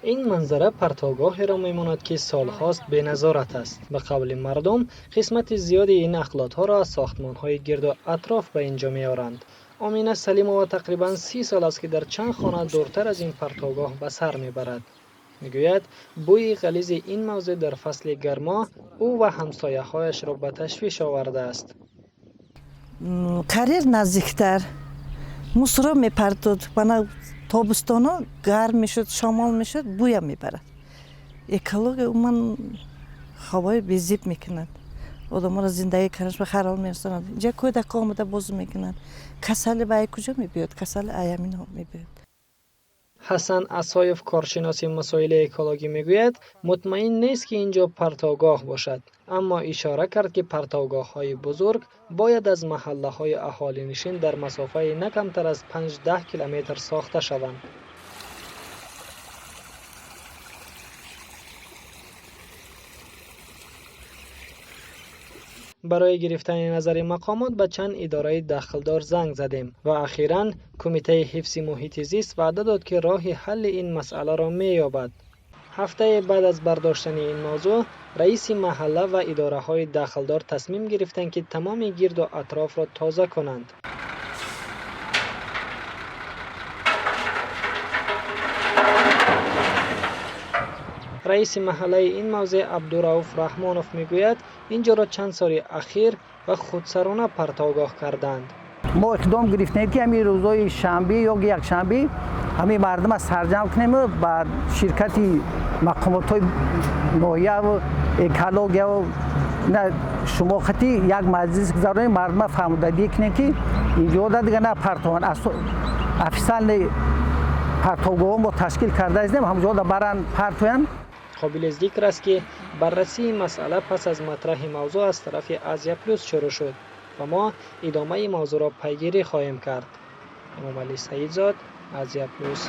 Ин манзара партовгоҳеро мемонад, ки солҳост беназорат аст. Ба қавли мардум, қисмати зиёди ин ахлотҳоро аз сохтмонҳои гирду атроф ба инҷо меоранд. Омина Салимова тақрибан 30 сол аст, ки дар чанд хона дуртар аз ин партовгоҳ ба сар мебарад. Мегӯяд, бӯи ғализи ин мавзеъ дар фасли гармо ӯ ва ҳамсояҳояшро ба ташвиш овардааст. Карьер наздиктар, мусоро мепартод. Мана, тобистоно гарм мешуд, шамол мешуд, бӯям мебарад. Экология умуман ҳавои безеб мекунад, одаморо зиндагӣ карданаш ба харол мерасонад. Инҷа кӯдако омада бозӣ мекунанд. Касале ба ай куҷо мебиёд? Касали ай ҳаминҳо мебиёд. Ҳасан Асоев, коршиноси масоили экологӣ, мегӯяд, мутмаин нест, ки ин ҷо партовгоҳ бошад, аммо ишора кард, ки партовгоҳҳои бузург бояд аз маҳаллаҳои аҳолинишин дар масофаи на камтар аз 5-10 километр сохта шаванд. Барои гирифтани назари мақомот ба чанд идораи дахлдор занг задем ва ахиран Кумитаи ҳифзи муҳити зист ваъда дод, ки роҳи ҳалли ин масъаларо меёбад. Ҳафтае баъд аз бардоштани ин мавзӯъ, раиси маҳалла ва идораҳои дахлдор тасмим гирифтанд, ки тамоми гирду атрофро тоза кунанд. Раиси маҳаллаи ин мавзеъ Абдурауф Раҳмонов мегӯяд, ин ҷоро чанд соли ахир ва худсарона партовгоҳ карданд. Мо иқдом гирифтем, ки ҳамин рӯзҳои шанбе ё якшанбе ҳамин мардума сарҷамъ кунем, ба ширкати мақомотҳои ноҳияву экологияву шумо хати як маҷлис гузаронем, мардума фаҳмодагӣ кунем, ки инҷода дига на партованд. Официальный партовгоҳҳо мо ташкил карда издем, ҳамҷода баранд, партоянд. Қобили зикр аст, ки баррасии масъала пас аз матраҳи мавзӯъ аз тарафи Азия Плюс шурӯъ шуд ва мо идомаи мавзӯъро пайгирӣ хоҳем кард. Эмомалӣ Саидзод, Азия Плюс.